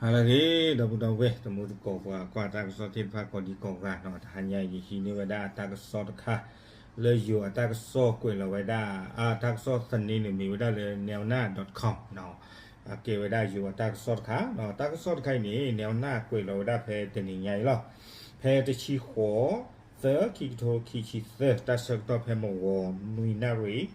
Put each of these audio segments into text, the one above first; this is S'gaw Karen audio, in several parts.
ဟါလၢအဂ့ၤ ဒီပုၢ်ဒီဝဲၢ် တံၤသကိးပှၤကွၢ်တၢ်ကစီၣ်သ့ၣ်တဖၣ်ကိးဒံကိးဂၤနီၤ, တဟါညါအံၤ ယဟံးန့ၢ်ဝဲဒၣ်တၢ်ကစီၣ်တခါ လၢယိၤအတၢ်ကစီၣ်ကွဲးလီၤဝဲဒၣ် အတၢ်ကစီၣ်သန့န့ၣ်မ့ၢ်ဝဲဒၣ်လၢ Nelna dot com နီၤ, အကဲဝဲဒၣ်ယိၤအတၢ်ကစီၣ်တခါနီၤ, တၢ်ကစီၣ်တခါအံၤန့ၣ် Nelna ကွဲးလီၤဝဲဒၣ်ဖဲတနံၤညါအံၤလီၤ, ဖဲတဆံဃိး သၢ ခံကထိခံဆံသၢ တၢ်ဆၢကတီၢ်ဖဲမုၢ်ဂီၤနွံနၣ်ရံၣ်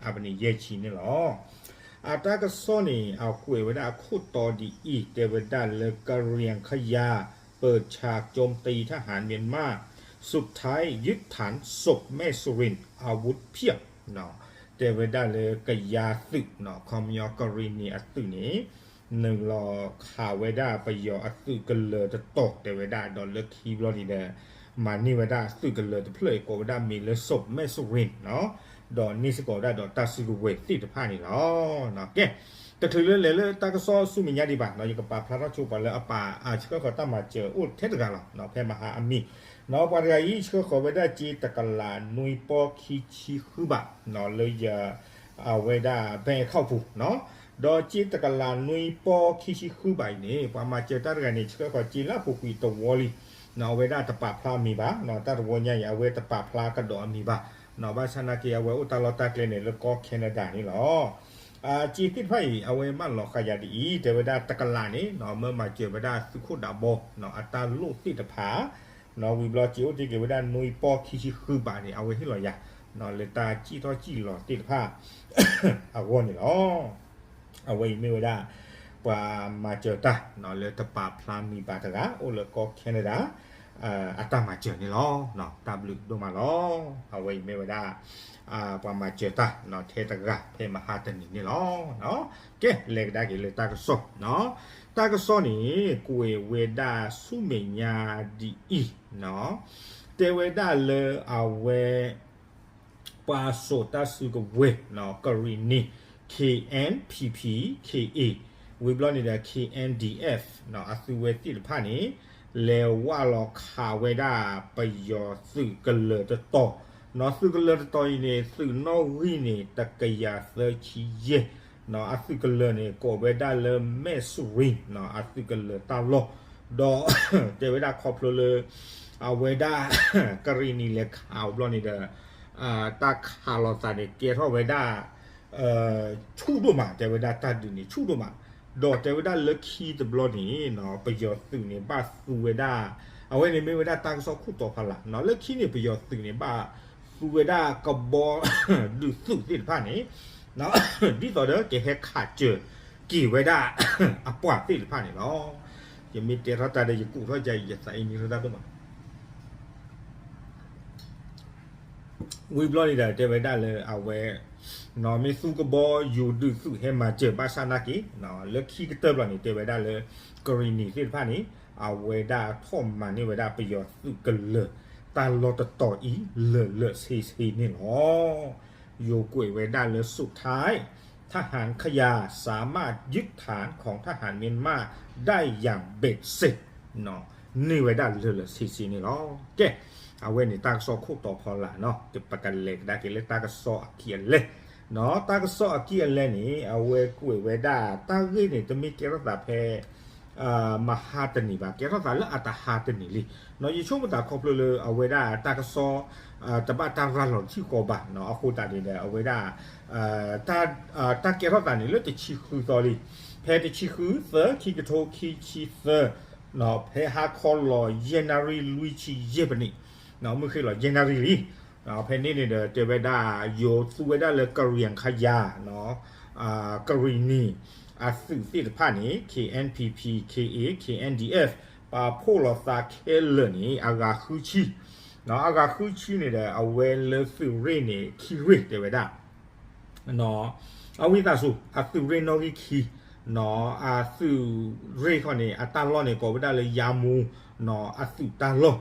အပနံးယဲၢ်ဆံန့ၣ်လီၤ. အတၢ်ကစီၣ်န့ၣ် အကွဲးဝဲဒၣ်အခိၣ်တီဒ်အံၤ, တဲဝဲဒၣ်လၢ กะเหรี่ยงขยา เปิดฉากโจมตีทหารเมียนมา สุดท้ายยึดฐานศพแม่สุรินทร์ อาวุธเพียบ တဲဝဲဒၣ်လၢကယၤသုးနီၤ, ခီပညီကရံၣ်နံၤအသုးန့ၣ် နုာ်လီၤခးဝဲဒၣ်ပယီၤအသုးကလၢၤတတီၤ တဲဝဲဒၣ် ဒီးလၢခံဘျီန့ၣ်ဒီး မၤန့ၢ်ဝဲဒၣ်သုးကလၢၤတဖျၢၣ်အံၤ ကိးဝဲဒၣ်မ့ၢ်လၢ ศพแม่สุรินทร์ နီၤ, ဒီးန့ၢ်စ့ၢ်ကီးဝဲဒၣ်ဒီးတၢ်စုကဝဲၤသ့ၣ်တဖၣ်န့ၣ်လီၤ. ကဲ, တချုးလၢလဲၤလၢတၢ်ကစီၣ်ဆူမဲာ်ညါဒံးဘၣ်နီၤ, ယကပာ်ဖျါထီၣ်ဆိပှၤလၢအပာ်ဆှၢဃီၤတၢ်မၤစၢၤအိၣ်ထဲတဂၤလီၤ, ဖဲမဟါအမံၤနီၤ, ပှၤတဂၤအံၤ ဆှၢဃီၤဝဲဒၣ်စ့တကလးနွံပီၢ်ခံဆံဃုဘးနီၤ, လၢယ အဝဲဒၣ် bank account ပူၤနီၤ, ဒီးစ့တကလးနွံပီၢ်ခံဆံဃုဘးအံၤန့ၣ် ပှၤမၤစၢၤတၢ်တဂၤန့ၣ် ဆှၢဃီၤစ့လၢအပူၤကွံာ်တဝီလံ, အဝဲဒၣ်တပာ်ဖျါအမံၤဘၣ်နီၤ, တၢ်တဝီညါအံၤ အဝဲတပာ်ဖျါကဒီးအမံၤဘၣ်နီၤ, ဘၣ်ဆၣ်နာ်က့ အဝဲအိၣ်တၢ်လီၢ်တၢ်ကျဲန့ၣ် လၢကီၢ် Canada န့ၣ်လီၤ. စ့သ့ၣ်တဖၣ်အံၤ အဝဲမၢလီၤဃာ်ယၤဒ်အံၤ, တဲဝဲဒၣ်တကလးန့ၣ်နီၤ, မၢမၤစၢၤဝဲဒၣ်သုးခိၣ်ဒးဘီနီၤ, အတၢ်လိၣ်သ့ၣ်တဖၣ် နီၤ, ဝံၤဘျီစ့အိၣ်တ့ၢ်က့ၤဝဲဒၣ်နွံပီၢ်ခံဆံဃုဘးန့ၣ် အဝဲဟ့ၣ်လီၤယၤနီၤ, လၢတၢ်စံၣ်ထီၣ်စံၣ်လီၤသ့ၣ်တဖၣ်အဂီၢ်န့ၣ်လီၤ. အဝဲအံၤမ့ၢ်ဝဲဒၣ် ပှၤမၤစၢၤတၢ်နီၤ, လၢတပာ်ဖျါမံၤဘၣ်တဂၤ အိၣ်လၢကီၢ် Canada အတၢ်မၤစၢၤန့ၣ်လီၤ. တၢ်ဘျုးဒိၣ်မးလီၤ. အဝဲအံၤမ့ၢ်ဝဲဒၣ် ပှၤမၤစၢၤတၢ်နီၤ, ထဲတဂၤဖဲမဟါတနံၤန့ၣ်လီၤ. ကဲ, လဲၤကဒါက့ၤလၢတၢ်ကစီၣ်နီၤ, တၢ်ကစီၣ်န့ၣ် ကွဲးဝဲဒၣ်ဆူမဲာ်ညါဒ်အံၤနီၤ, တဲဝဲဒၣ်လၢအဝဲ ပှၤစိာ်တၢ်စုကဝဲၤနီၤ, ကရံၣ်နံၤ K N P P K A ဝံၤဘျီန့ၣ်ဒီး K N D F နီၤ, အသုးဝဲသ့ၣ်တဖၣ်န့ၣ် လဲၤဝးလီၤခးဝဲဒၣ်ပယီၤသုးကလၢၤတတီၤနီၤ, သုးကလၢၤတတီၤအံၤန့ၣ် သုးနီၣ်ဂံၢ်န့ၣ် တကယၤသၢဆံယဲၢ်နီၤ, အသုးကလၢၤန့ၣ် ကိးဝဲဒၣ်လၢမဲၣ်စရံနီၤ, အသုးကလၢၤတၢ်လီၢ်, ဒီးတဲဝဲဒၣ်ခီဖျိလၢ အဝဲဒၣ် ကရံၣ်နံၤလဲၤခးအီၤဘျီန့ၣ်ဒီး တၢ်ခးလိာ်သးန့ၣ် ကဲထီၣ်ဝဲဒၣ် ဆူၣ်ဒိၣ်မး, တဲဝဲဒၣ်တၢ်ဒုးန့ၣ် ဆူၣ်ဒိၣ်မး, ဒီးတဲဝဲဒၣ်လၢခံတဘျီန့ၣ်နီၤ, ပယီၤသုးန့ၣ် ဘၣ်သူဝဲဒၣ်, အဝဲန့ၣ်မ့ၢ်ဝဲဒၣ်တၢ်ကစီၣ်ခိၣ်တီဖီလာ်နီၤ, လၢခံန့ၣ် ပယီၤသုးန့ၣ် ဘၣ်သူဝဲဒၣ်ကဘီဒုးသုးသ့ၣ်တဖၣ်န့ၣ် ဒ်သိးဒီးကဟဲခးစၢၤက့ၤဝဲဒၣ်အပှၤသ့ၣ်တဖၣ်န့ၣ်လီၤ. ယမ့ၢ်တဲထီၣ်တၢ်ဒီး ယကူးထီၣ်ယၤအံၤ ယသးအံၤန့ၣ်ထီၣ်တၢ်ဒိၣ်မး ဝံၤဘျီန့ၣ်ဒီး တဲဝဲဒၣ်လၢအဝဲ မ့ၢ်သူကဘီယူၤဒုးသုးဟဲမၤစၢၤဘၣ်ဆၣ်နာ်က့ လၢခံကတၢၢ်ဘျီန့ၣ် တဲဝဲဒၣ်လၢ ကရံၣ်နံၤသ့ၣ်တဖၣ်န့ၣ် အဝဲဒၣ်ထီၣ်မၤန့ၢ်ဝဲဒၣ်ပယီၤသုးကလၢၤ တၢ်လီၢ်တတီၤအံၤ လၢာ်လၢာ်ဆ့ဆ့န့ၣ်လီၤ. ယိၤကွဲးဝဲဒၣ်လၢ สุดท้าย ทหารขยาสามารถยึดฐานของทหารเมียนมา ได้อย่างเบ็ดเสร็จ န့ၢ်ဝဲဒၣ်လၢာ်လၢာ်ဆ့ဆ့န့ၣ်လီၤ. ကဲ, အဝဲန့ၣ်တၢ်ကစီၣ်ခိၣ်တီဖီလာ်နီၤ, ပကလဲၤကဒါက့ၤလၢတၢ်ကစီၣ်အခံအလဲၢ်, တၢ်ကစီၣ်အခံအလဲၢ်န့ၣ် အဝဲကွဲးဝဲဒၣ် တၢ်ဂ့ၢ်န့ၣ် တမ့ၢ်ကဲထီၣ်သးဖဲ မဟါတနံၤဘၣ်, ကဲထီၣ်သးလၢအတဟါတနံၤလံ. ယဆိကမိၣ်သးခီဖျိလၢအဝဲဒၣ်တၢ်ကစီၣ် တဘၣ်တၢ်ရၤလီၤထံဃီဘၣ်, အဃိသတးန့ၣ်ဒီး အဝဲဒၣ် တၢ်ကဲထီၣ်သးန့ၣ်လၢတဆံဃုသီလံ, ဖဲတဆံဃုသၢ ခံကထိခံဆံသၢ ဖဲဟါခီလီၤယဲၢ်နၣ်ရံၣ်လွံၢ်ဆံယဲၢ်ပနံး, မုၢ်ဃ့ၢ်လီၤယဲၢ်နၣ်ရံၣ်လံ. ဖဲန့ၣ်န့ၣ်ဒီး တဲဝဲဒၣ် ယိၤသူဝဲဒၣ်လၢကရံၣ်ခယၤ ကရံၣ်နံၤ အသုးသ့ၣ်တဖၣ်န့ၣ် K N P P, K A, K N D F ပာ်ဖှိၣ်လိာ်သးခဲလၢာ်န့ၣ် အဂၤဃုဆံ, အဂၤဃုဆံန့ၣ်ဒီး အဝဲလၢသုးရ့ၣ်န့ၣ် ခံရ့ၣ်တဲဝဲဒၣ် အဝံသးစူၤ အသုးရ့ၣ်နီၣ်ဂံၢ်ခံ, အသုးရ့ၣ်ခီန့ၣ် အတၢ်လီၢ်န့ၣ် ကိးဝဲဒၣ်လၢယါမူ အသုးတၢ်လီၢ်,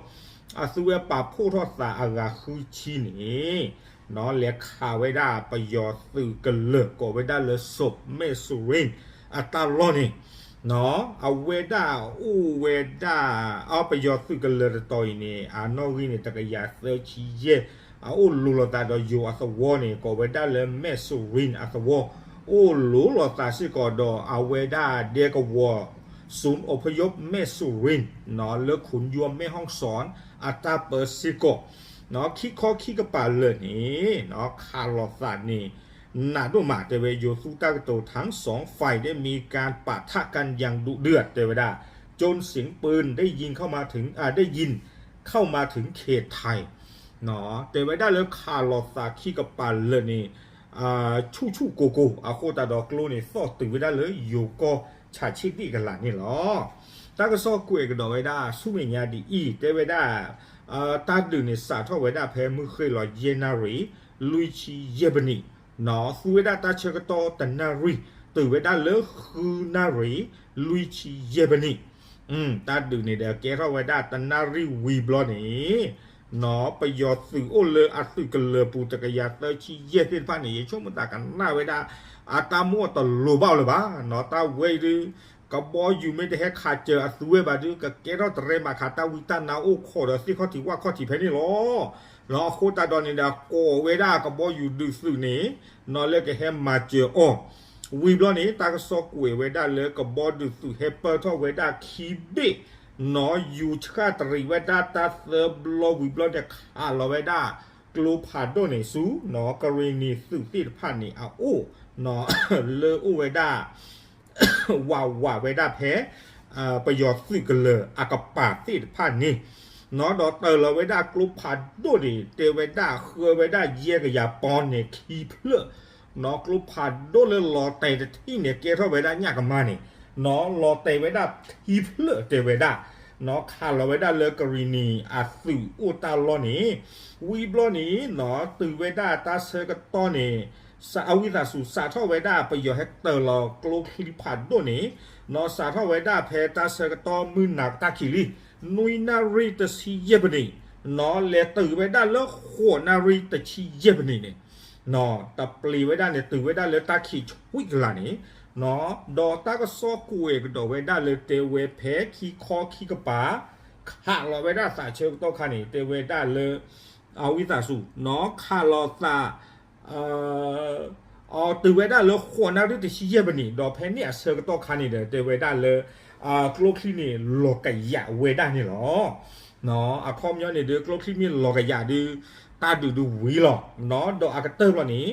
အသုးဝဲပာ်ဖှိၣ်ထီၣ်သးအဂၤဃုဆံန့ၣ် လဲၤခးဝဲဒၣ်ပယီၤသုးကလၢၤ ကိးဝဲဒၣ်လၢ ศพแม่สุรินทร์ အတၢ်လီၢ်န့ၣ် အဝဲဒၣ်အိၣ်ဝဲဒၣ် အပယီၤသုးကလၢၤတတီၤအံၤန့ၣ် အနီၣ်ဂံၢ်န့ၣ် တကယၤသၢဆံယဲၢ်, အအိၣ်လိၤလိာ်သးဒီးယိၤအသဝီန့ၣ် ကိးဝဲဒၣ်လၢ မဲၣ်စူရံ အသဝီ, အိၣ်လိၤလိာ်သးစ့ၢ်ကီးဒီးအဝဲဒၣ်ဒဲကဝီၤ ศูนย์อพยพแม่สุรินทร์ လၢ ขุนยวม แม่ฮ่องสอน အတၢ်ပၢစ့ၢ်ကီး ခံခီခံကပၤလၢာ်န့ၣ် ခးလိာ်သးန့ၣ် နးဒိၣ်မး တဲဝဲ ယူၤသူတၢ်ကတိၤ ทั้งสองฝ่ายได้มีการปะทะกันอย่างดุเดือด တဲဝဲဒၣ် จนเสียงปืนได้ยินเข้ามาถึง อ่า ได้ยินเข้ามาถึงเขตไทย တဲဝဲဒၣ်လၢခးလိာ်သးခံကပၤလၢာ်န့ၣ် ဆူၣ်ဆူၣ်ကိၢ်ကိၢ် အဃိသတးဒီးကျိန့ၣ် သီၣ်တုၤဝဲဒၣ်လၢယိၤကီၢ် ဆးဆ့ၣ်ဒံၣ်ကလးန့ၣ်လီၤ. တၢ်ကစီၣ်ကွဲးကဒီးဝဲဒၣ်ဆူမဲာ်ညါဒ်အံၤ တဲဝဲဒၣ် တၢ်ဒုးန့ၣ်စးထီၣ်ဝဲဒၣ်ဖဲမုၢ်ဃ့ၢ်လီၤယဲၢ်နၣ်ရံၣ် လွံၢ်ဆံယဲၢ်ပနံး သူဝဲဒၣ်တၢ်ဆၢကတီၢ်တနၣ်ရံၣ် တုၤဝဲဒၣ်လၢဃုနၣ်ရံၣ် လွံၢ်ဆံယဲၢ်ပနံး တၢ်ဒုးန့ၣ်ဒီး ကဲထီၣ်ဝဲဒၣ်တနၣ်ရံၣ်ဝံၤဘျီန့ၣ် ပယီၤသုးအိၣ်လၢအသုးကလၢၤပူၤ တကယၤသၢဆံယဲၢ်သ့ၣ်တဖၣ်န့ၣ် ယဆိကမိၣ်သးကနၣ်ဝဲဒၣ် အတၢ်မိၣ်တလိၤဘၣ်လၢၤဘၣ်နီၤ တၢ်ဝဲအံၤဒုး ကဘီယူၤမ့ၢ်တဟဲခးစၢၤအသုဝဲဘၣ်ဒုး ကကဲထီၣ်တရဲမၤခး တၢ်ဝံတၢ်နါအိၣ်ခိးဒီးသ့ၣ်ခီၣ်ထံးဝၣ်ခီၣ်ထံးဖဲန့ၣ်လီၤ. အဃိသတးဒီးန့ၣ်ဒီး ကိးဝဲဒၣ်ကဘီယူၤဒုးသုးန့ၣ် နီၤလၢကဟဲမၤစၢၤအီၤ ဝံၤဘျီန့ၣ် တၢ်ကစီၣ်ကွဲးဝဲဒၣ်လၢကဘီဒုးသုးဟဲပၢၢ်ထီၣ်ဝဲဒၣ်ခံဘ့ၣ် နီၤယူၤဆှၣ်တရံးဝဲဒၣ်တၢ်သၢဘျီဝံၤဘျီန့ၣ် ခးလီၤဝဲဒၣ် ကျိဖးဒိၣ်န့ၣ်ဆူ နီၤကရံၣ်နံၤသုးသ့ၣ်တဖၣ်န့ၣ်အအိၣ် နီၤလၢအိၣ်ဝဲဒၣ် ဝးဝးဝဲဒၣ်ဖဲ ပယီၤသုးကလၢၤအကပၤသ့ၣ်တဖၣ်န့ၣ် နီၤဒီးတၢၤလီၤဝဲဒၣ်ကျိဖးဒိၣ်န့ၣ် တဲဝဲဒၣ်ဃၢဝဲဒၣ်ယဲၢ်ကယၤပီၣ်န့ၣ်ခံဖျၢၣ် နီၤကျိဖးဒိၣ်လၢလီၤတဲာ်တထံၣ်န့ၣ် ကဲထီၣ်ဝဲဒၣ်ညၣ်ကမါန့ၣ် နီၤလီၤတဲာ်ဝဲဒၣ်ခံဖျၢၣ်တဲဝဲဒၣ် နီၤခးလီၤဝဲဒၣ်လၢကရံၣ်နံၤအသုးအိၣ်တၢ်လီၢ်န့ၣ် ဝံၤဘျီန့ၣ် နီၤတုၤဝဲဒၣ်တၢ်ဆၢကတီၢ်န့ၣ် အဝံသးစူၤစးထီၣ်ဝဲဒၣ်ပယီၤဟဲတၢၤလီၤကျိချံဖးဒိၣ်န့ၣ် နီၤစးထီၣ်ဝဲဒၣ်ဖဲတၢ်ဆၢကတီၢ်မုၢ်နၤတၢ်ခံးလံ နွံနၣ်ရံၣ်တဆံယဲၢ်ပနံး နီၤလဲၤတုၤဝဲဒၣ်လၢဃိးနၣ်ရံၣ်တဆံယဲၢ်ပနံးန့ၣ် နီၤတပျံၤဝဲဒၣ်န့ၣ် တုၤဝဲဒၣ်လၢတၢ်ခံးဆံးကလးန့ၣ် နီၤဒီးတၢ်ကစီၣ်ကွဲးကဒီးဝဲဒၣ်လၢတဲဝဲဖဲခံခီခံကပၤ ခးလီၤဝဲဒၣ်သးဆၢကတီၢ်ခါန့ၣ် တဲဝဲဒၣ်လၢ အဝံသးစူၤ နီၤခးလီၤသး အီၤတုၤဝဲဒၣ်လၢဃိးနၣ်ရံၣ်တဆံယဲၢ်ပနံး ဒီးဖဲန့ၣ်အဆၢကတီၢ်ခါန့ၣ်ဒီး တဲဝဲဒၣ်လၢ ကျိချံန့ၣ်လီၤကယာ်ဝဲဒၣ်န့ၣ်လီၤ. အခီပညီန့ၣ်ဒီး ကျိချံမ့ၢ်လီၤကယာ်ဒီး တၢ်ဒုးဒုးဝံၤလီၤ. ဒီးအကတၢၢ်ဘျီန့ၣ်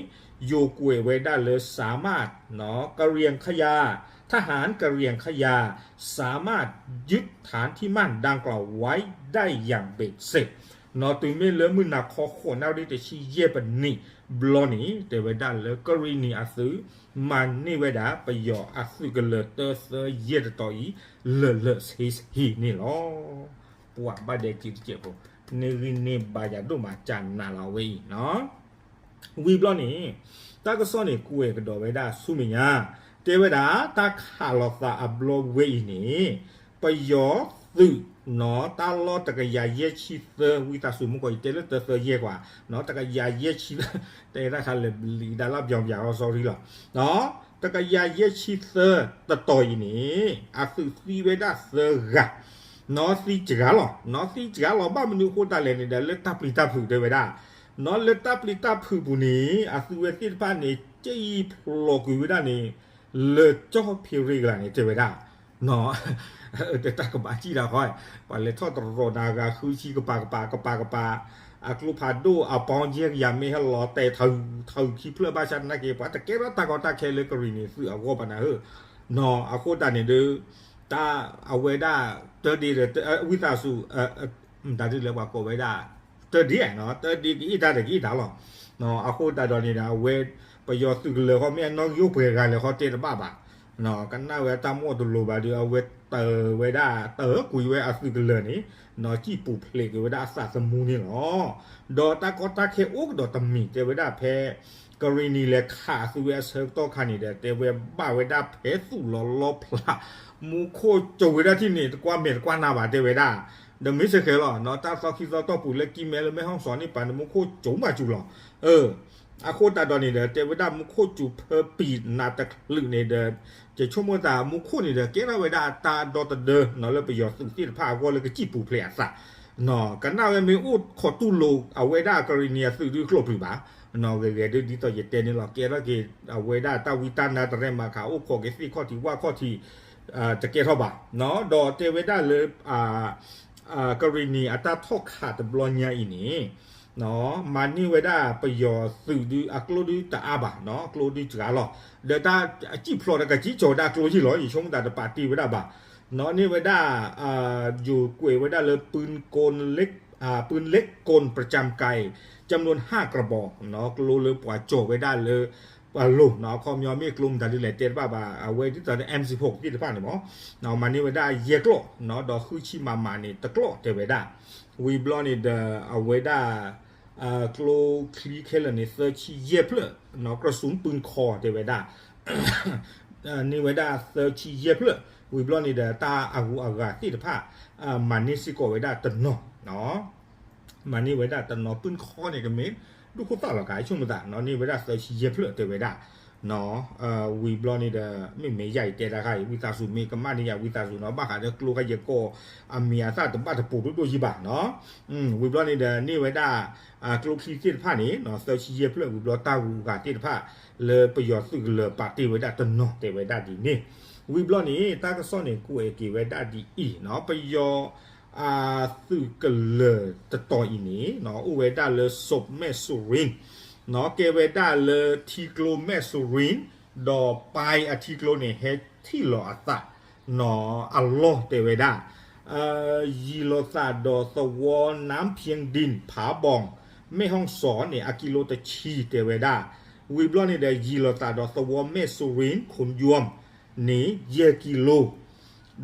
ယိၤကွဲးဝဲဒၣ်လၢ สามารถ နီၤ กะเหรี่ยงขยา ทหารกะเหรี่ยงขยา สามารถยึดฐานที่มั่นดังกล่าวไว้ได้อย่างเบ็ดเสร็จ နီၤတုၤမ့ၢ်လၢမုၢ်နၤခီဃိးနၣ်ရံၣ်တဆံယဲၢ်ပနံးဘျီန့ၣ် တဲဝဲဒၣ်လၢကရံၣ်နံၤအသုး မၤန့ၢ်ဝဲဒၣ် ပယီၤအသုးကလၢၤတၢသၢယဲၢ်တတီၤအံၤ လၢာ်လၢာ်ဆ့ဆ့န့ၣ်လီၤ. ပှၤဘၣ်ဒဲးကံတစဲးဖိ န့ၢ်ဂံၢ်န့ၢ်ဘါယၤဒိၣ်မးကနးလီၤဝဲအံၤနီၤ ဝံၤဘျီန့ၣ် တၢ်ကစီၣ်န့ၣ်ကွဲးကဒီးဝဲဒၣ်ဆူမဲာ်ညါ တဲဝဲဒၣ်တၢ်ခးလီၤသးအဘျီဝဲအံၤန့ၣ် ပယီၤသုး နီၤတၢ်လီၢ်တကယၤယဲၢ်ဆံသၢ ဝံသးစူၤမူကီး ယတဲလၢတၢသၢယဲၢ်ကွၢ် နီၤတကယၤယဲၢ်ဆံသၢ တဲတၢ်ခါလဲၤဘျံးဒၣ်လၢပျီပျီ sorry လီၤ တကယၤယဲၢ်ဆံသၢတတီၤအံၤန့ၣ် အသုးသံဝဲဒၣ်သၢဂၤ နီၤသံစှၤလီၤ နီၤသံစှၤလီၤ ဘၣ်မနုၤအဃိသတးလဲၣ်န့ၣ်ဒီး လၢတၢ်ပျံၤတၢ်ဖုးတဲဝဲဒၣ် နီၤလၢတၢ်ပျံၤတၢ်ဖုးပူၤန့ၣ် အသုးဝဲသ့ၣ်တဖၣ်န့ၣ် ကံၣ်ဖျိးကွံာ်ဝဲဒၣ်န့ၣ် လၢကၠီၣ်ဖံးရ့ကလးန့ၣ် တဲဝဲဒၣ် နီၤ တၢ်ကဘၣ်စံၣ်တၢ်ဃီ ပှၤလဲၤထီၣ်တရီၤနၤဂၤဃုဆံကပၤကပၤ ကပၤကပၤ အကျိဖးဒိၣ်အပီၣ်ယဲၢ်ကယၤမ့ၢ်ဟဲလီၤတဲာ်ထီၣ်ထီၣ်ခံဖျၢၣ်ဘၣ်ဆၣ်သနာ်က့ ပှၤတကဲထီၣ်တၢ်ကီတၢ်ခဲလၢကရံၣ်နံၤသုးအဂီၢ်ဘၣ်နၤဧၢ နီၤအဃိသတးန့ၣ်ဒီး တၢ်အဝဲဒၣ် တၢ်ဒ့ဒီး ဝံသးစူၤ တၢ်ဒုးလၢပှၤကိးဝဲဒၣ် တၢ်ဒ့ တၢ်ဒ့ကအ့ၣ်တၢ်ဒီးကအ့ၣ်တၢ်လီၤ အဃိသတးဒီးန့ၣ်ဒီး အဝဲ ပယီၤသုးကလၢၤဃီမ့ၢ်အနီၣ်ဂံၢ်အိၣ်ပှဲၤဂၤလဲၣ်ဃီတဲတဘၣ်ဘၣ် ကနၣ်ဝဲတၢ်မိၣ်တလိၤဘၣ်ဒီး အဝဲတၢၤဝဲဒၣ် တၢၤကွံာ်ဝဲအသုးကလၢၤန့ၣ် နီၤစံၣ်ပူၤဖျဲးက့ၤဝဲဒၣ်အသးသမူန့ၣ်လီၤ. ဒီးတၢ်ကီတၢ်ခဲအိၣ်ကဒီးတမံၤ တဲဝဲဒၣ်ဖဲ ကရံၣ်နံၤလဲၤခးအသုးဝဲအဆၢကတီၢ်ခါန့ၣ်ဒီး တဲဝဲဘၣ်ဝဲဒၣ်ဖဲသူၣ်လီၤလီဖျး မူခိၣ်ကၠိဝဲဒၣ်ထံၣ်န့ၣ် တကွၢ်မဲာ်တကွၢ်နါဘၣ်တဲဝဲဒၣ် ဒီးမ့ၢ်စ့ၢ်ကီးလီၤ တၢ်သီခံသီတီၢ်ပူၤလၢကံၢ်မဲလၢမဲၣ်ဟီၣ်စီၤန့ၣ်ပၤန့ၣ် မူခိၣ်ကၠိမးစူၤလီၤ အဃိသတးဒီးန့ၣ်ဒီး တဲဝဲဒၣ်မူခိၣ်စူၤဖၢပံၤနးတချုးန့ၣ်ဒီး ယဆိကမိၣ်သးမူခိၣ်န့ၣ်ဒီး ကဲထီၣ်ဝဲဒၣ်တၢ်ဒီသဒၢ နီၤလၢပယီၤသုးသ့ၣ်တဖၣ်အဂီၢ်လၢကစံၣ်ပူၤဖျဲးအသး ကနၣ်ဝဲမ့ၢ်အိၣ်ခိးတူၢ်လိာ်အဝဲဒၣ်ကရံၣ်နံၤအသုးဒုးကျိးပျုၤဘၣ် နီၤဂ့ၤဂ့ၤဒုးဒ်သိးယတဲန့ၣ်လီၤ ကဲထီၣ်က့ၤအဝဲဒၣ်တၢ်ဝံတၢ်နါတရဲၣ်မၤခးအိၣ်ခိးက့ၤသ့ၣ်ခီၣ်ထံးဝၣ်ခီၣ်ထံး တကဲထီၣ်ဘၣ်, ဒီးတဲဝဲဒၣ်လၢ ကရံၣ်နံၣ်အတၢ်ထီၣ်ခးတဘျီညါအံၤန့ၣ် မၤန့ၢ်ဝဲဒၣ်ပယီၤသုးဒုးအကျိဒုးတအါဘၣ်, ကျိဒုးစှၤလီၤ, ဒီးတၢ်စံၣ်ဖျိးဒီးကစံၣ်ကၠီၤဝဲဒၣ်ကျိယံာ်လီၤ, ယဆိကမိၣ်သးတပာ်တ့ၢ်ဝဲဒၣ်ဘၣ်, န့ၢ်ဝဲဒၣ် ယိၤကွဲးဝဲဒၣ်လၢ ปืนกลเล็ก อ่า ปืนเล็กกลประจำกาย จำนวนห้ากระบอก ကျိလၢပှၤကၠီၤဝဲဒၣ်လၢ ပှၤလိၤ အခီပညီမ့ၢ်ကျိမတၤဒ်လဲၣ်တဲတဘၣ်ဘၣ်, အဝဲဒ်သိးဒီး เอ็มสิบหก သ့ၣ်တဖၣ်န့ၣ်မ့ၢ် မၤန့ၢ်ဝဲဒၣ်ယဲၢ်ကျိာ်, ဒီးဃုဆံမမန့ၣ်တကျိာ်တဲဝဲဒၣ်, ဝံၤဘျီန့ၣ်ဒီးအဝဲဒၣ် ကျိချံခဲလၢာ်န့ၣ် သၢဆံယဲၢ်ဖျၢၣ်, กระสุนปืนคอ တဲဝဲဒၣ် န့ၢ်ဝဲဒၣ်သၢဆံယဲၢ်ဖျၢၣ်, ဝံၤဘျီန့ၣ်ဒီးတၢ်အဂုၤအဂၤသ့ၣ်တဖၣ် မၤန့ၢ်စ့ၢ်ကီးဝဲဒၣ်တနီၤ, မၤန့ၢ်ဝဲဒၣ်တနီၤ ปืนคอ န့ၣ် ကမ့ၢ်ဒိၣ်ခိၣ်သၣ်လီၤကါ ဆိကမိၣ်သး န့ၢ်ဝဲဒၣ်သၢဆံယဲၢ်ဖျၢၣ်တဲဝဲဒၣ်, ဝံၤဘျီန့ၣ်ဒီး မ့မ့ၢ်ယၤအံၤတဲတၢ်ခါအံၤ ဝံသးစူၤမ့ၢ်ကမၣ်န့ၢ်ယၤ ဝံသးစူၤနီၤ ဘၣ်ဃးဒီးကျိခါယဲၢ်ကီၢ်အမံၤအသၣ်တဘၣ်တပိၤဒိၣ်ဒိၣ်ယံၤဘၣ်နီၤ, ဝံၤဘျီန့ၣ်ဒီးန့ၢ်ဝဲဒၣ် ကျိချံသ့ၣ်တဖၣ်န့ၣ် သၢဆံယဲၢ်ဖျၢၣ် ဝံၤဘျီတၢ်ဂုၤအဂၤသ့ၣ်တဖၣ် လၢပယီၤသုးကလၢၤပာ်တ့ၢ်ဝဲဒၣ်တနီၤတဲဝဲဒၣ်ဒ်န့ၣ်, ဝံၤဘျီန့ၣ် တၢ်ကစီၣ်န့ၣ်ကွဲးက့ၤဝဲဒၣ်ဒ်အံၤနီၤ ပယီၤ အသုးကလၢၤတတီၤအံၤန့ၣ် အိၣ်ဝဲဒၣ်လၢ ศพแม่สุรินทร์ ကဲဝဲဒၣ်လၢထံကျိ แม่สุรินทร์ ဒီးပၢ်အထံကျိန့ၣ် ဟဲထံၣ်လီၤအသး အလီၢ်တဲဝဲဒၣ် ယံၤလိာ်သးဒီးသဝီ น้ำเพียงดิน ผาบ่อง แม่ฮ่องสอน န့ၣ် အကံလိတဆံတဲဝဲဒၣ်, ဝံၤဘျီန့ၣ်ဒီး ယံၤလိာ်သးဒီးသဝီ แม่สุรินทร์ ขุนยวม န့ၣ် ယဲၢ်ကံလိ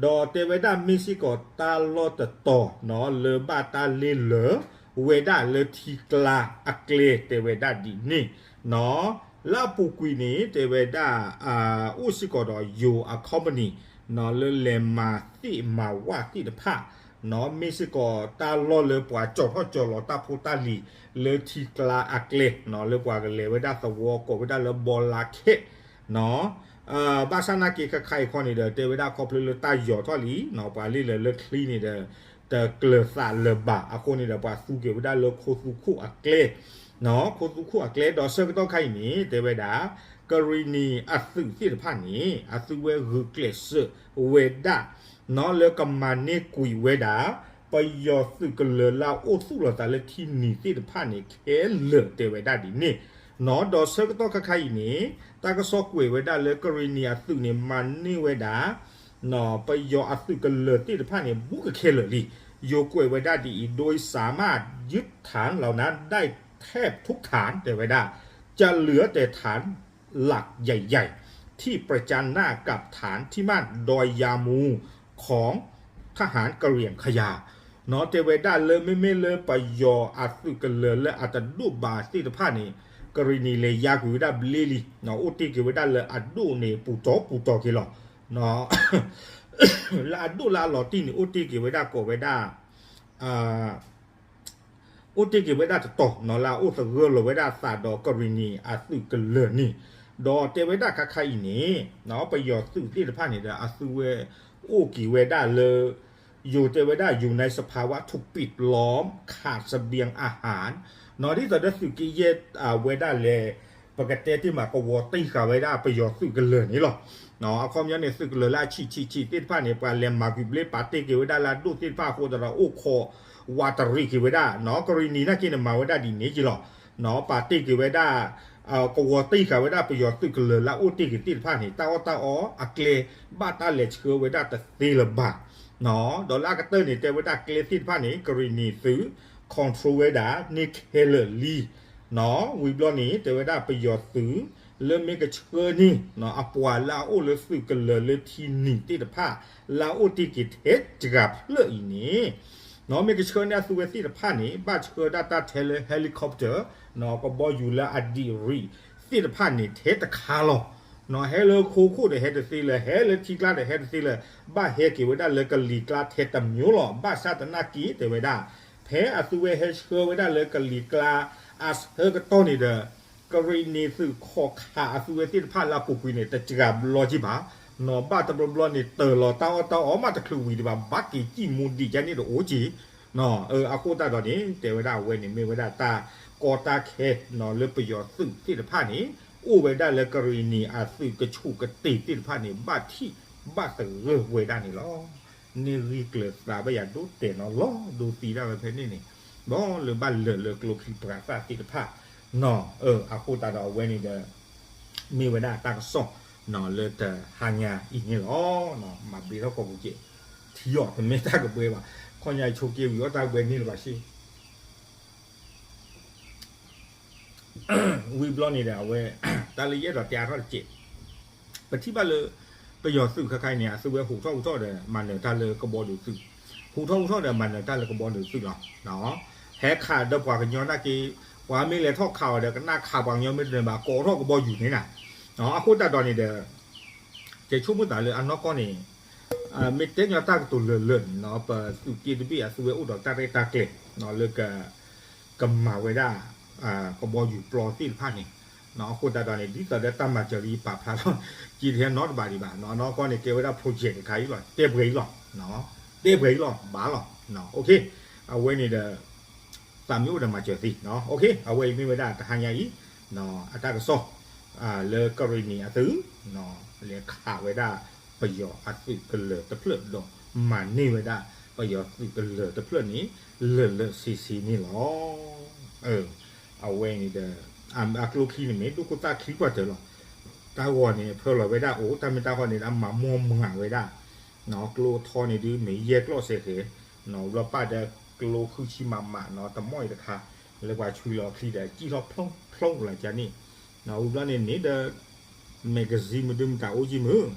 ဒီးတဲဝဲဒၣ်မ့ၢ်စ့ၢ်ကီးတၢ်လီၢ်တတီၤနီၤ လၢဘၣ်တၢ်လ့လၢာ်ဝဲဒၣ်လၢထံကျါအကျဲတဲဝဲဒၣ်ဒ်န့ၣ်နီၤ, လၢအပူၤကွံာ်န့ၣ် တဲဝဲဒၣ် အိၣ်စ့ၢ်ကီးဒီးယိၤအ company နီၤ လၢလဲၤမၤသ့ၣ်မၤဝၣ်သ့ၣ်တဖၣ်နီၤ မ့ၢ်စ့ၢ်ကီးတၢ်လီၢ်လၢပှၤကၠီၤထီၣ်ကၠီၤလီၤတၢ်ဖိတၢ်လံၤလၢထံကျါအကျဲနီၤ လၢပှၤကလဲၤဝဲဒၣ်သဝီကိးဝဲဒၣ်လၢ บอลาเขต နီၤ ဘၣ်ဆၣ်နာ်က့ၤခဲခါအံၤခီန့ၣ်ဒီး တဲဝဲဒၣ်ခီဖျိလၢတၢ်ယီၤထီၣ်လံနီၤ ပှၤလ့လၢာ်လၢချံန့ၣ်ဒီး တကျၢၤသးလၢၤဘၣ်အဃိန့ၣ်ဒီး ပှၤသူက့ၤဝဲဒၣ်လၢခိသူခိၣ်အကျဲ ခိသူခိၣ်အကျဲ ဒီးဆၢကတီၢ်ခါအံၤန့ၣ် တဲဝဲဒၣ် ကရံၣ်နံၣ်အသုးသ့ၣ်တဖၣ်န့ၣ် အသုဝဲဂုာ်ကျဲးစၢးဝဲဒၣ် နီၤ လၢကမၤန့ၢ်ကွံာ်ဝဲဒၣ် ပယီၤသုးကလၢၤလၢအအိၣ်သူၣ်လီၤသးလၢထံနံၤသ့ၣ်တဖၣ်န့ၣ် ခဲလၢာ်တဲဝဲဒၣ်ဒ်န့ၣ်နီၤ ဒီးဆၢကတီၢ်ခါခါအံၤန့ၣ် တၢ်ကစီၣ်ကွဲးဝဲဒၣ်လၢကရံၣ်နံၣ်အသုးန့ၣ် မၤန့ၢ်ဝဲဒၣ် ပယီၤအသုးကလၢၤသ့ၣ်တဖၣ်န့ၣ် ဘူးကခဲလၢာ်လံ, ယိၤကွဲးဝဲဒၣ်ဒ်အံၤ โดยสามารถยึดฐานเหล่านั้นได้แทบทุกฐาน တဲဝဲဒၣ် จะเหลือแต่ฐานหลักใหญ่ๆ ที่ประจันหน้ากับฐานที่มั่น ดอยยามู ของทหารกะเหรี่ยงคา နီၤ တဲဝဲဒၣ်လၢမ့မ့ၢ်လၢပယီၤအသုးကလၢၤလၢအတဒိၣ်ဘၣ်သ့ၣ်တဖၣ်န့ၣ် ကရံၣ်နံၣ်လဲၤယါကွံာ်ဝဲဒၣ်ဘျ့လံ, အိၣ်တ့ၢ်က့ၤဝဲဒၣ်လၢအဒိၣ်န့ၣ် ပူၤတီၤပူၤတီၤက့ၤလီၤ လၢအဒိၣ်လၢအလီၤတံၢ်န့ၣ် အိၣ်တ့ၢ်က့ၤဝဲဒၣ်ကိးဝဲဒၣ် အိၣ်တ့ၢ်က့ၤဝဲဒၣ်တတီၤနီၤ လၢအအိၣ်သဂၢၢ်လီၤဝဲဒၣ်အသးဒီးကရံၣ်နံၣ်အသုးကလၢၤန့ၣ်, ဒီးတဲဝဲဒၣ်ခါခါအံၤန့ၣ် ပယီၤသုးသ့ၣ်တဖၣ်န့ၣ်ဒီး အသုဝဲအိၣ်က့ၤဝဲဒၣ်လၢ ယိၤတဲဝဲဒၣ် อยู่ในสภาวะถูกปิดล้อม ขาดเสบียงอาหาร နီၤ ဒ်သိးဒီးသုးက့ယဲၢ်ဝဲဒၣ်လဲၣ် ပကတဲတ့ၢ်မး ကဝီၤတံၢ်ဃာ်ဝဲဒၣ်ပယီၤသုးကလၢၤန့ၣ်လီၤ. အခီပညီန့ၣ် သုးကလၢၤလၢအဆံးဆံးဆံးသ့ၣ်တဖၣ်န့ၣ် ပှၤလဲၤမၤကွံာ်ဘျ့ပာ်တ့ၢ်က့ၤဝဲဒၣ်လၢအဒိၣ်သ့ၣ်တဖၣ်အဃိသတးဒီး အိၣ်ခိးဝးတရံးက့ၤဝဲဒၣ်နီၤ ကရံၣ်နံၣ်နာ်က့န့ၣ် မၤဝဲဒၣ်ဒ်န့ၣ်က့လီၤ. ပာ်တ့ၢ်က့ၤဝဲဒၣ် ကဝီၤတံၢ်ဃာ်ဝဲဒၣ်ပယီၤသုးကလၢၤလၢအအိၣ်တ့ၢ်က့ၤသ့ၣ်တဖၣ်န့ၣ် တၢ်အီၣ်တၢ်အီအကျဲ ဘၣ်တၢ်လဲၤဆှၢဝဲဒၣ်တသ့လၢၤဘၣ် ဒီးလၢအကတၢၢ်န့ၣ် တဲဝဲဒၣ်ကျဲသ့ၣ်တဖၣ်န့ၣ် ကရံၣ်နံၣ်သုး control ဝဲဒၣ်န့ၢ်ခဲလၢာ်လံ ဝံၤဘျီန့ၣ် တဲဝဲဒၣ်ပယီၤသုး လၢမ့ၢ်ကဆှၢန့ၢ် အပှၤလၢအအိၣ်လၢသုးကလၢၤလၢထံနံၤသ့ၣ်တဖၣ် လၢအအိၣ်တ့ၢ်က့ၤထဲတဂၤဖျၢၣ်အံၤန့ၣ် မ့ၢ်ကဆှၢန့ၢ်အသုဝဲသ့ၣ်တဖၣ်န့ၣ် ဘၣ်ဆှၢဒၣ်တၢ်ထဲလၢ helicopter ကဘီယူၤလၢအဒံးရံးသ့ၣ်တဖၣ်န့ၣ် ထဲတခါလီၤ. ဟဲလၢခိခိၣ်ဒီးဟဲတသ့လၢၤ ဟဲလၢထံကျါဒီးဟဲတသ့လၢၤ ဘၣ်ဟဲက့ၤဝဲဒၣ်လၢကလံၤကျါထဲတမျိုးလီၤ. ဘၣ်ဆၣ်သနာ်က့ တဲဝဲဒၣ် ဖဲအသုဝဲဟဲဆှၢဝဲဒၣ်လၢကလံၤကျါ အဆၢကတီၢ်န့ၣ်ဒီး ကရံၣ်နံၣ်သုးခိးခးအသုဝဲသ့ၣ်တဖၣ်လၢအပူၤကွံာ်န့ၣ် တစှၤဘျီက့ဘၣ် နီၤ ဘၣ်တဘျီဘျီန့ၣ် တၢၢ်လီၤတၢ်အီၣ်တၢ်အီမးတချုးဝံၤဒံးဘၣ် ဘၣ်က့ၤစံၣ်မူဒံးကန့ၣ်တအိၣ်က့ အဃိသတးဒီးန့ၣ် တဲဝဲဒၣ်အဝဲန့ၣ်မ့ၢ်ဝဲဒၣ်တၢ်ကီတၢ်ခဲ လၢပယီၤသုးသ့ၣ်တဖၣ်န့ၣ် အိၣ်ဝဲဒၣ်လၢကရံၣ်နံၣ်အသုးကဆူးကတ့ၢ်သ့ၣ်တဖၣ်န့ၣ် ဘၣ်ထံၣ် ဘၣ်သဂၢၢ်ဝဲဒၣ်န့ၣ်လီၤ. န့ၢ်ဂံၢ်ကျၢၤသးဘၣ်ယၤဒိၣ်တဲာ်နီၤ လီၤဒိသံဒၣ်ဝဲဖဲန့ၣ်န့ၣ်, ဒီးလၢဘၣ်လၢာ်လၢကျိချံပှၤသၣ်သ့ၣ်တဖၣ်နီၤ, အဃိသတးဒီးအဝဲန့ၣ်ဒီး မ့ၢ်ဝဲဒၣ်တၢ်ကစီၣ်နီၤ လၢတဟါညါအံၤန့ၣ်လီၤ. မၤဘျ့ထီၣ်ကိာ်ပူၤက့ၤ ထံအီၤ တမ့ၢ်တၢ်ကဘှဲဘၣ်, ခီညါဆိက့ၤဝံၤအီၣ်တၢ်ကဘှဲန့ၣ်လၢၤဘၣ်စ့ ဝံၤဘျီန့ၣ်ဒီး အဝဲ တၢ်လၢယအဲၣ်ဒိးတဲအါထီၣ်တက့ၢ်, ပထံၣ်ဘၣ်လၢ ပယီၤသုးခဲခါအံၤန့ၣ် အသုဝဲဟူးထီၣ်ဟူးထီၣ်ဒီး မၤနၢၤတၢ်လၢကဘီယူၤသုး, ဟူးထီၣ်ဟူးထီၣ်ဒီး မၤနၢၤတၢ်လၢကဘီယူၤသုးလီၤ. ဟဲခးဒီးပှၤကညီနာ်က့, ပှၤမ့ၢ်လဲၤထီၣ်ခးအီၤဒီး ကနၣ်ခးပှၤကညီမ့ၢ်တနၢၤဘၣ် ကိးထီၣ်ကဘီယူၤန့ၣ်နၤ, အဃိသတးဒီးန့ၣ်ဒီး ကဲဆိကမိၣ်သးလၢအနီၢ်ကီၢ်န့ၣ် မ့ၢ်တဲညီတၢ်ကတိၤလၢာ်လၢာ်န့ၣ်နီၤ ပသုးက့တဘ့ၣ်အသုဝဲအိၣ်ဒီးတၢ်ရဲၣ်တၢ်ကျဲၤလၢက ကမၤဝဲဒၣ် ကဘီယူၤပျီသ့ၣ်တဖၣ်န့ၣ်, အဃိသတးဒီးန့ၣ် ဒ်သိးဒီးတၢ်မၤစၢၤလၢယပာ်ဖျါထီၣ် က့ၤတဟဲနီတဘ့ၣ်ဒံးဘၣ်, အနီၢ်ကီၢ်န့ၣ် ကဲဝဲဒၣ် project တခါအံၤလီၤ, တဲပှဲၤအံၤလီၤ, တဲပှဲၤအံၤလီၤ ဘၣ်လီၤ, အဝဲန့ၣ်ဒီး သးမ့ၢ်အိၣ်ဒီးမၤစၢၤသ့, အဝဲအံၤမ့ၢ်ဝဲဒၣ်တဟါညါအံၤ အတၢ်ကစီၣ် လၢကရ့ၣ်နံၤအသုး လဲၤခးဝဲဒၣ် ပယီၤအသုးကလၢၤတဖျၢၣ်ဒီး မၤန့ၢ်ဝဲဒၣ် ပယီၤသုးကလၢၤတဖျၢၣ်န့ၣ် လၢာ်လၢာ်ဆ့ဆ့န့ၣ်လီၤ. အဝဲန့ၣ်ဒီး အကျိချံန့ၣ်မ့ၢ်ဒိၣ်ခိၣ်သၣ်ချံကွၢ်တၢၢ်လီၤ. တၢ်ဂီၤန့ၣ် ဖၢလီၤဝဲဒၣ်အိၣ် တၢ်မ့ၢ်တၢ်ဟီန့ၣ် အမၤမီၢ်မၤဝဲဒၣ် ကျိထီန့ၣ်ဒုး မ့ၢ်ယဲၢ်ကျီၢ်စဲးဃဲၤ ဘျီပၢ်ဒီးကျိဃုဆံမးမးနီၤ တမီၢ်အံၤတခါ လၢပှၤဆွံလီၤအချံဒီး စံၣ်ထီၣ်ဖျိဖျိလၢကန့ၣ် ဝံၤဘျီန့ၣ်န့ၣ်ဒီး magazine မဒုမတၤအိၣ်ကံမုၢ်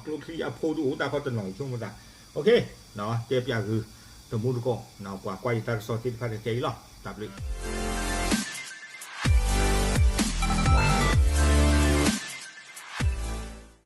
ကျိချံအဖိဒုးအိၣ်တၢ်ခီတနီၤဆိကမိၣ်သး တဲပၠးဂုာ် တမူတကိး ပှၤကွၢ်ယတၢ်ကစီၣ်သ့ၣ်တဖၣ်ခဲအံၤလီၤ. တၢ်ဘျုး